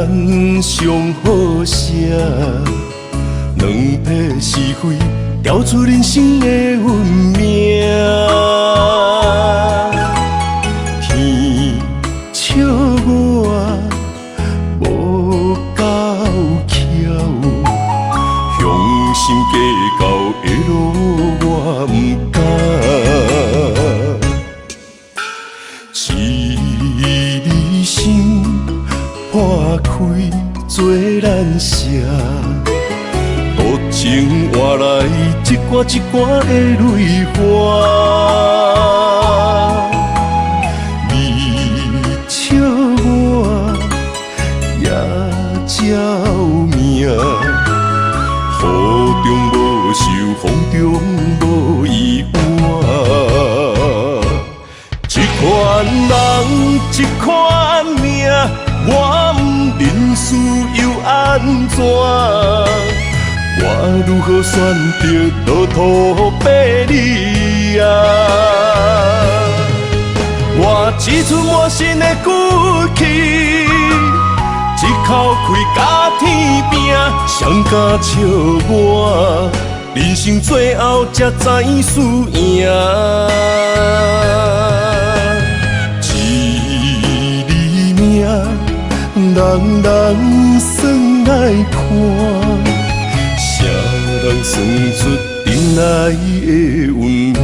咱上好写，两撇是非，调出人生的运命。天笑我無夠巧，雄心計較的路我毋敢。一字心破開做難舍，獨情換來一掛一掛的淚花。你笑我也照命，雨中無愁，風中無意外。一款人，一款命，我毋認輸又按怎？我如何選擇落土百里啊？我這出滿身的骨氣，一口氣佮天拼，誰敢笑我？人生最後才知輸贏。一字命，人人算來看，誰人算出陣來的運命？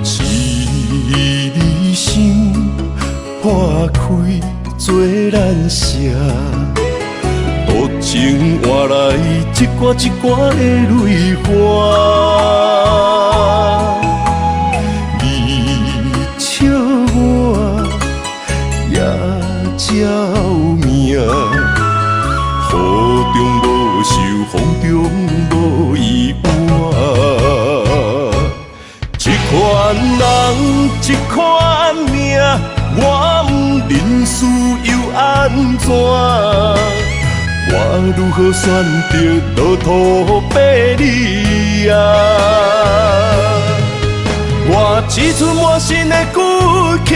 一字心破開做難舍，獨情換來一掛一掛的淚花。你笑我也照命，雨中無愁，風中無意外。一款人，一款命，我毋認輸又按怎？我如何選擇落土百里啊？我這出滿身的骨氣，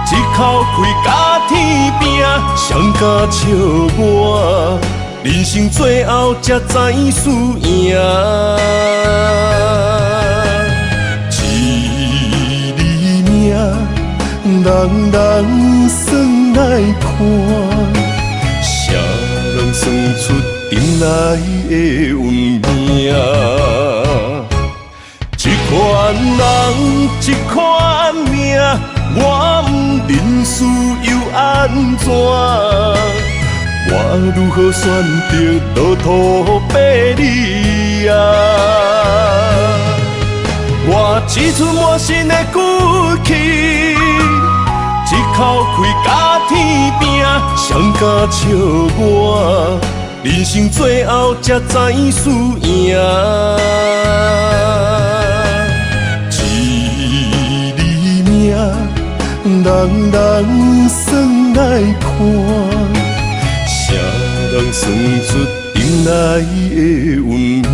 一口氣佮天拼，誰敢笑我？人生最後才知輸贏。一字命，人人算來看，誰人算出陣來的運命？一款人，一款命，我毋認輸又按怎？我如何選擇落土百里啊？我這出滿身的骨氣，一口氣佮天拼，誰敢笑我？人生最後才知輸贏。一字命，人人算來看，誰人算出陣來的運命？